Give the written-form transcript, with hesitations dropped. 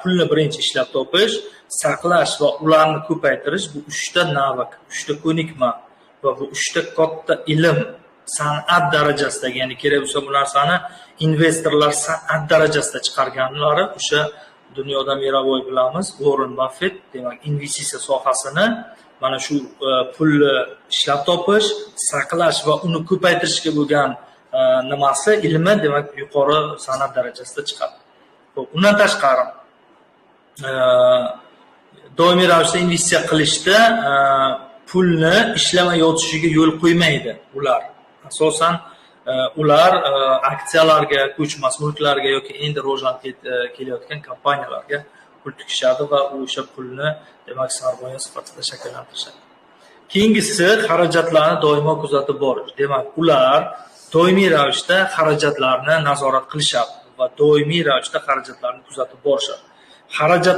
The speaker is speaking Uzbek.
Pulni birinchi ishlab topish, saqlash va ularni ko'paytirish — bu uchta навык, uchta ko'nikma va bu uchta katta ilm, san'at darajasidagi, ya'ni kerak bo'lsa, bu narsani investorlar san'at darajasida chiqarganlari o'sha dunyoda мировой bilamiz, Uorren Baffet. Demak, investitsiya sohasini mana shu pulni ishlab topish, saqlash va uni ko'paytirishga bo'lgan nimasi, ilmi, demak, yuqori san'at darajasida chiqadi. Ho'p, undan tashqari doimiy ravishda investitsiya qilishda pulni ishlamay yotishiga yo'l qo'ymaydi ular. Asosan ular aksiyalarga, ko'chmas mulklarga yoki endi rivojlanib kelayotgan kompaniyalarga pul tikishadi va u o'sha pulni, demak, sarmoya sifatida shakllantirishadi. Keyingisi — xarajatlarni doimo kuzatib borish. Demak, ular doimiy ravishda xarajatlarni nazorat qilishadi va doimiy ravishda xarajatlarni kuzatib borishadi. Xarajat